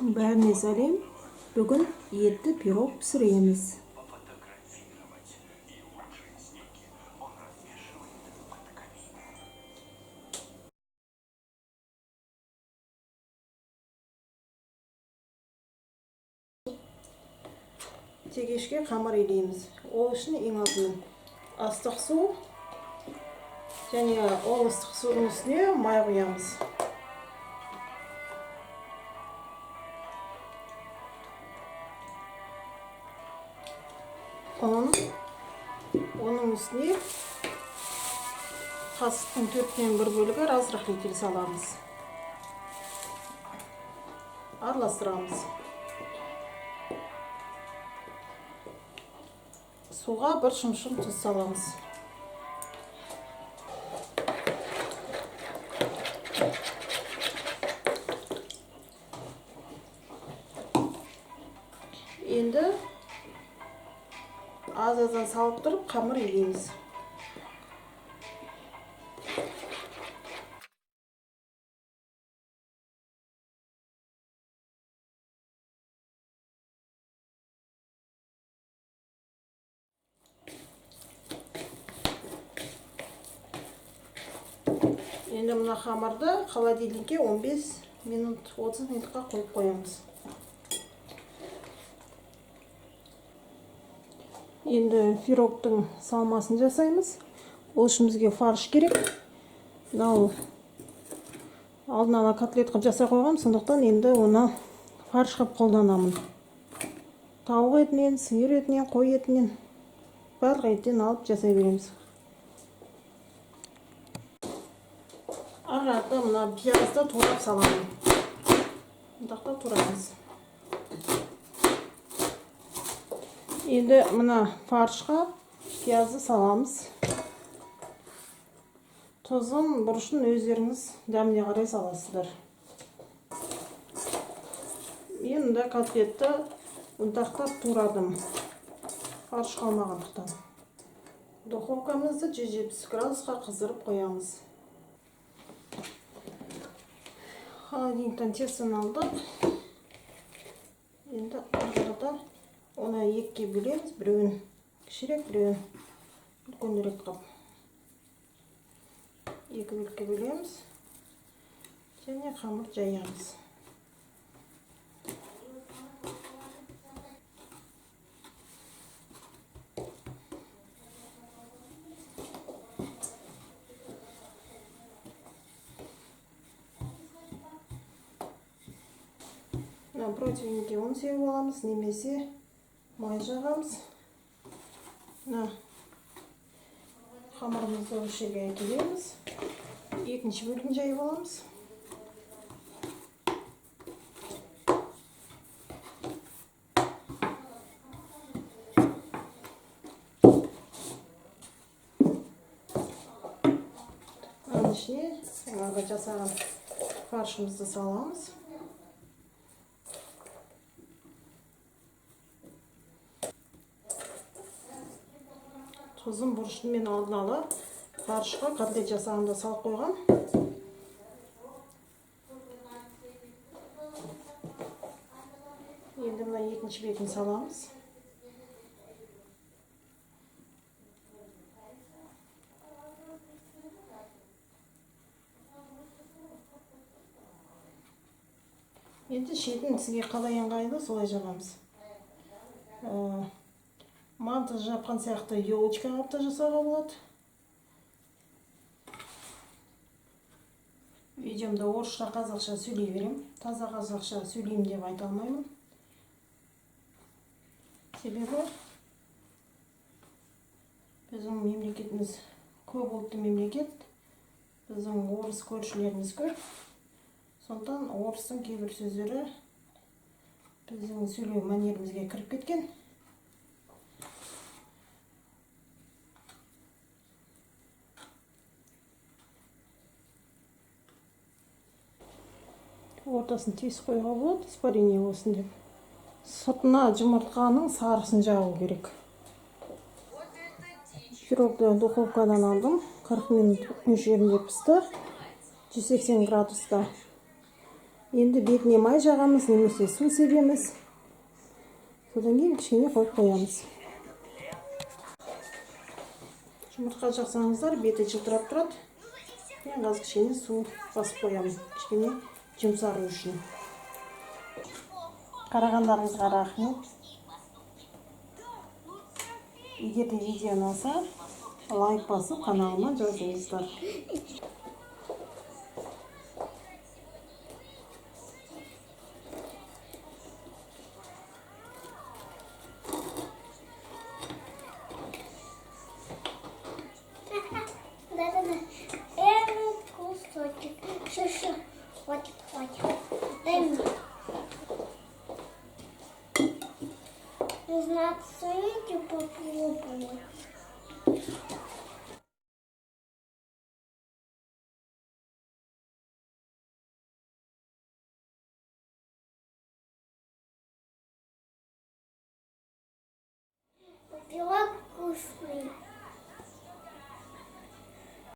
Бәріне сәлем. Бүгін етті пирог пісіреміз. Тегешке қамыр илейміз. Ол үшін ең алдымен ыстық су және ол ыстық судың үстіне май құямыз. Ұн, оның үстіне қасықтың 1/4 бөлігі разрыхлитель саламыз. Араластырамыз. Суға 1 шымшым тұз саламыз. Енді аз-аздан салып тұрып қамыр илейміз. Енді мына қамырды холодильникке 15 минут, 30 минутқа қойып қоямыз. Енді пирогтың салмасын жасаймыз. Ол үшін бізге фарш керек. Мынау алдын ала котлет қылып жасай қойғам, сондықтан енді оны фарш қылып қолданамын. Тауық етінен, сиыр етінен, қой етінен, барлық еттен алып жасай береміз. Арада мына пиязды турап саламын. Мындақта тураймыз. Енді мына фаршқа пиязды саламыз. Тұзын, бұрышын өздеріңіз дәміне қарай саласыздар. Мен мында котлетті ұнтақтап турадым. Фарш қалмағандықтан. Духовкамызды 170 градусқа қыздырып қоямыз. Холодильниктен тестаны алдық. Енді арада оны екіге бөлеміз. Біреуін кішірек, біреуін үлкенірек қылып. Екі бөлікке бөлеміз. Және қамыр жаямыз. Противеньге ұн сеуіп аламыз, немесе май жағамыз. Мына қамырымызды осы жерге әкелеміз. Екінші бөлігін жайып аламыз. Оның ішіне жаңағы жасаған фаршымызды саламыз. Тұзын, бұрышын мен алдын ала фаршқа котлет жасағанда салып қойғам. Енді мына екінші бетін саламыз. Енді шетін сізге қалай ыңғайлы солай жабамыз. Манты жапқан сияқты елочка қылып та жасауға болады. Видеомда орысша, қазақша сөйлей беремін. Таза қазақша сөйлеймін деп айта алмаймын. Себебі біздің мемлекетіміз көп ұлтты мемлекет. Біздің орыс көршілеріміз көп. Сондықтан орыстың кейбір сөздері біздің сөйлеу мәнерімізге кіріп кеткен. Ортасын тесіп қоюға болады, испарение болсын деп. Сыртына жұмыртқаның сарысын жағу керек. Пирогты духовкадан алдым. 40 минут мөлшерінде пісті. 180 градуста. Енді бетіне май жағамыз немесе су себеміз. Содан кейін кішкене қойып қоямыз. Жұмыртқа жақсаңыздар, беті жылтырап тұрады. Мен қазір кішкене су басып қоямын, кішкене жұмсару үшін. Қарағандарыңызға рахмет. Егер де видео ұнаса, лайк басып каналыма жазылыңыздар. Да-да-да. Первый кусочек. Шишу. Хватит, хватит. Дай мне. Не знаю, оцените, попробовать. Пирог вкусный.